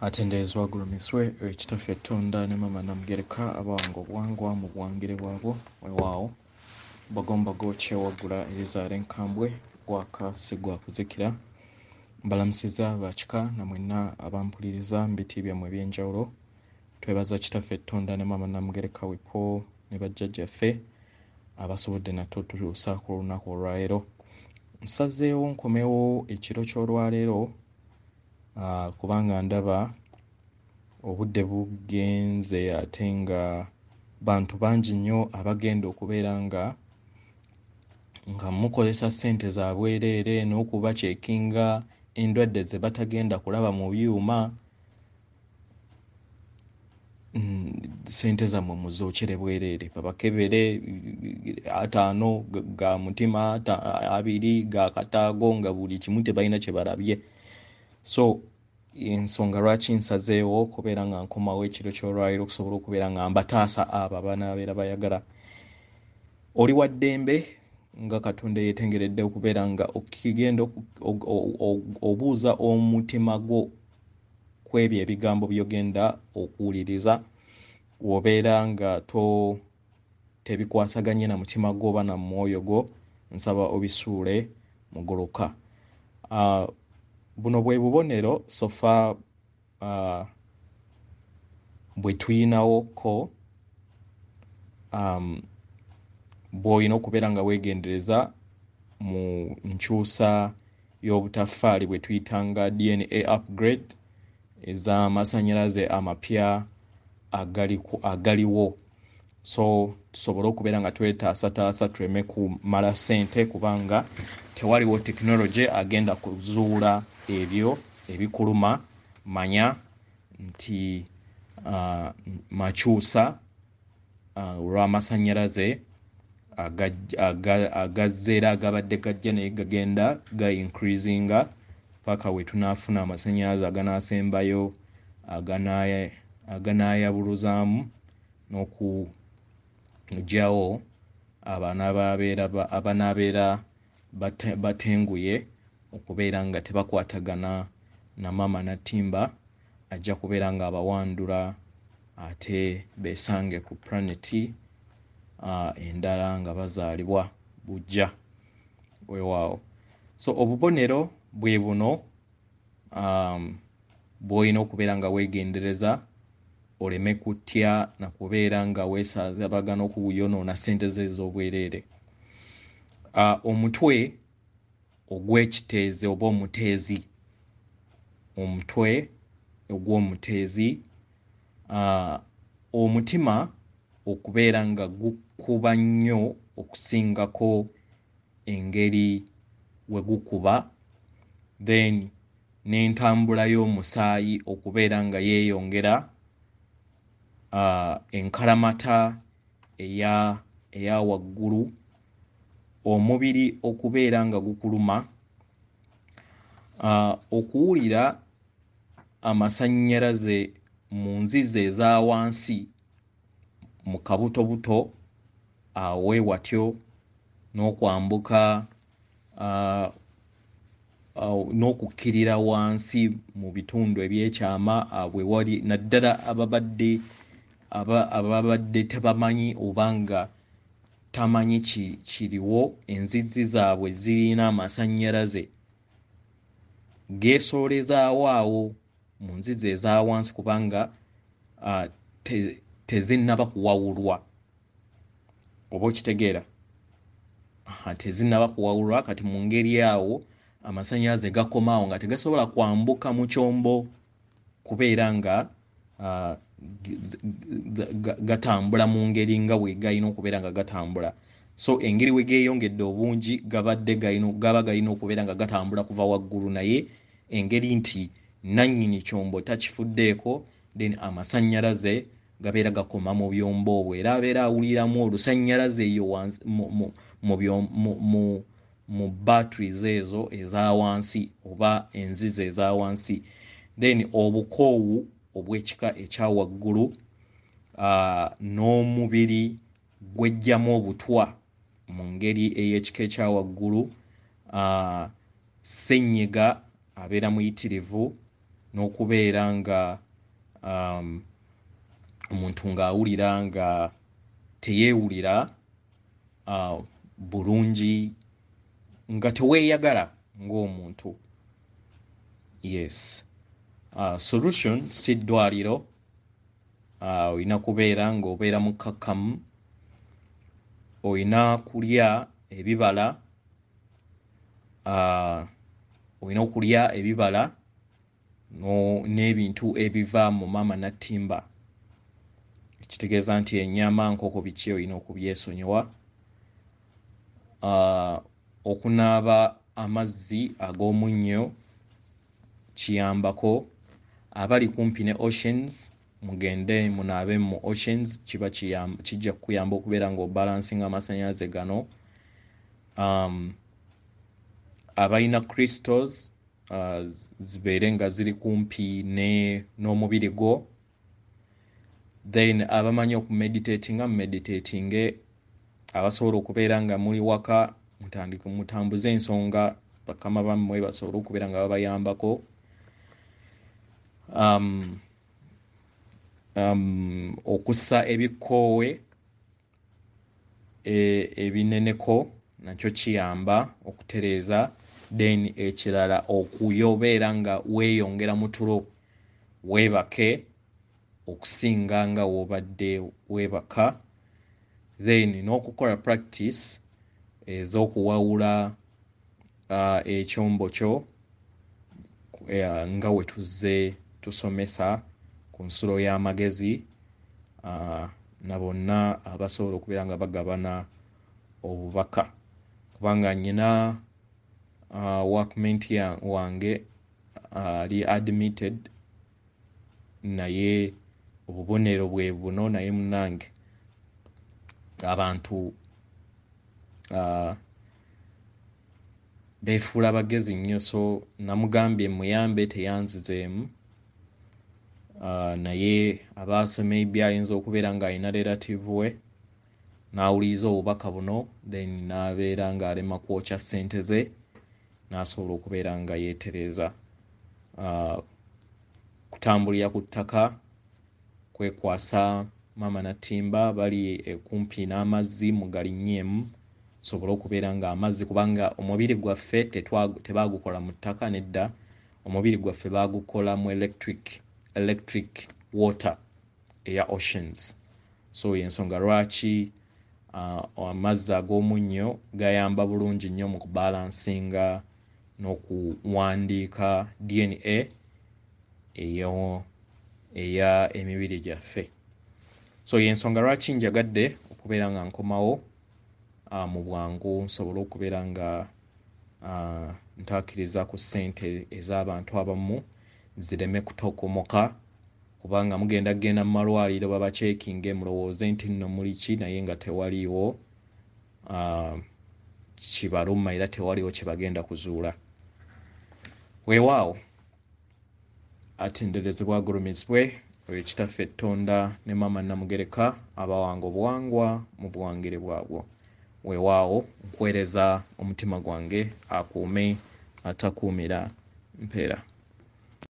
Atenderezebwa agulumizibwe oyo Kitaffe Ttonda ne Maama Namugereka abawanga obuwangwa mu buwangire bwabwo. Weewaawo Mbogombogo kyewaggula erizaala enkambwe gwaka si gwa kuzikira. Mbalamusizza ba kika na mwenna abampuliriza mu biti byammwe eby'enjawulo. Twebaza Kitaffe Ttonda ne Maama Namugereka Wepo ne bajjajjaffe abasobodde nate otutuusa ku lunaku olwaleero. Nsazeewo nkomewo ekiro ky'olwaleero kubanga ndaba obudde bugenze ate nga bantu bangi nnyo abagenda okubeera nga mukozesa ssente za bwereere n'okubakyekinga endwadde ze batagenda kulaba mu byuma. Ssente zammwe muzookere bwereere, babakebere 5 ga mutima, 2 ga kataago, nga buli kimu tebalina kye balabye. So ensonga lwaki nsazeewo okubeera nga nkomawo ekiro ky'olwaleero okusobola okubeera nga mbataasa abo abanaabeera bayagala. Oli wa ddembe nga Katonda yeetengeredde okubeera nga okigenda obuuza omutima gwo ku ebyo ebigambo by'ogenda okuwuliriza. Bw'obeera nga tebikwasaganye na mutima gwo oba na mwoyo gwo, nsaba obisuule muguluka. Buno bwe bubonero sofa bwe tuyinawoko, bw'olina okubeera nga weegendereza mu nkyusa y'obutaffaali bwe tuyitanga DNA upgrade ez'amasannyalaze amapya agaliwo. So tusobole okubeera nga twetaasataasa tuleme kumala ssente, kubanga tewaliwo tekinologi agenda kuzuula ebyo ebikuluma. Manya nti makyusa olw'amasannyalaze agazze era agabadde gajja naye gagenda ga increasinga paka we tunaafuna amasannyalaze aganaasembayo aganaayabuluzaamu n'okuggyawo abanaabeera batenguye okubeera nga tebakwatagana na Maama Natimba. Ajja kubeera nga abawandula ate beesange ku planeti endala nga bazaalibwa bujja. Weewaawo. So obubonero bwe buno bw'olina okubeera nga weegendereza oleme kutya na kubeera nga weesaabagana okuyonoona ssente ze ez'obwereere. Omutwe ogw'ekiteezi oba omuteezi, omutwe ogw'omuteezi, omutima okubeera nga gukuba nnyo okusingako engeri we gukuba, then n'entambula y'omusaayi okubeera nga yeeyongera, enkalamata eya waggulu, omubiri okubeera nga gukuluma, okuwulira amasannyalaze mu nzizi eza wansi mu kabutobuto awe watyo, n'okwambuka n'okukkirira wansi mu bitundu ebyekyama bwe wali, naddala ababadde tebamanyi oba nga tamanyi kiriwo, enzizi zaabwe zirina amasannyalaze geesoolezaawo awo mu nzizi eza wansi, kubanga tezinnaba kuwawulwa. Oba okitegeera? Tezinnaba kuwawulwa. Kati mu ngeri awo amasannyalaze gakomaawo nga tegasobola kwambuka mu kyombo kubeera nga gatambula mu ngeri nga bwe galina okubeera nga gatambula. So engeri we geeyongedde obungi gaba galina okubeera nga gatambula kuva waggulu, naye engeri nti nannyini kyombo takifuddeeko, then amasannyalaze gabeera gakoma mu byombo obwo, era abeera awuliramu olusannyalaze eyo wansi mu batteries ezo eza wansi oba enzizi eza wansi. Then obukoowu obw'ekika ekya waggulu, n'omubiri gwejjamu obutwa mu ngeri ey'ekika ekya waggulu, ssenyiga abeera muyitirivu, n'okubeera nga omuntu ng'awulira nga teyeewulira bulungi, nga teweeyagala ng'omuntu. Yes, solution si ddwaliro. Olina kubeera ng'obeera mukkakkamu, olina kulya ebibala, olina okulya ebibala n'ebintu ebiva mu maama nattimba, ekitegeeza nti ennyama, nkoko, biki olina okubyesonyiwa. Okunaaba amazzi ag'omunnyo kiyambako. Abali kumpi ne oceans, mugende munaabe mu oceans, kiba kijja kukuyamba okubeera ng'obalansinga amasannyalaze gano. Abalina crystals, zibeere nga ziri kumpi n'omubiri gwo. Then abamanyi okumeditatinga, mumeditatinge. Abasobola okubeera nga muli waka, mutandike mutambuze ensonga, bakama bammwe basobole okubeera nga babayambako. Okussa ebikoowe ebineneko nakyo kiyamba okutereeza. Then ekirala, okuyobeera nga weeyongera mu tulo, weebake okusinga nga w'obadde weebaka. Then n'okukola practice ez'okuwawula ekyombo kyo, nga we tuzze tusomesa ku nsulo y'amagezi, na bonna abasobola okubeera nga bagabana obubaka, kubanga nnyina workmate wange ali admitted, naye obubonero bwe buno. Naye munnange, abantu beefuula bagezi nnyo, so namugambye muyambe, teyanzizeemu. Naye abaase maybe ayinza okubeera ng'alina relative we n'awuliriza obubaka buno, then n'abeera ng'alema kwokya ssente ze, n'asobola okubeera nga yeetereeza. Kutambulira ku ttaka, kwekwasa maama nattimba bali kumpi n'amazzi, mugalinnyeemu sobole okubeera nga amazzi, kubanga omubiri gwaffe tebaagukola mu ttaka, nedda, omubiri gwaffe baagukola mu electric water eya oceans. So yensonga lwaki amazzi ag'omunnyo gayamba bulungi nnyo mu kubalansinga n'okuwandiika DNA eyo eya emibiri gyaffe. So yensonga lwaki njagadde okubeera nga nkomawo mu bwangu, nsobole okubeera nga ntaakiriza ku ssente ez'abantu abamu zireme kutokomoka, kubanga mugenda kugenda mu malwaliro babacekinge, mulowooze nti nno muli ki, naye nga tewaliiwo kibaluma era tewaliwo kye bagenda kuzuula. Weewaawo, atenderezebwa agulumizibwe oyo Kitaffe Ttonda ne Maama Namugereka, abawanga obuwangwa mu buwangire bwabwo. Weewaawo, nkuweereza omutima gwange, akuume atakuumira mpeera.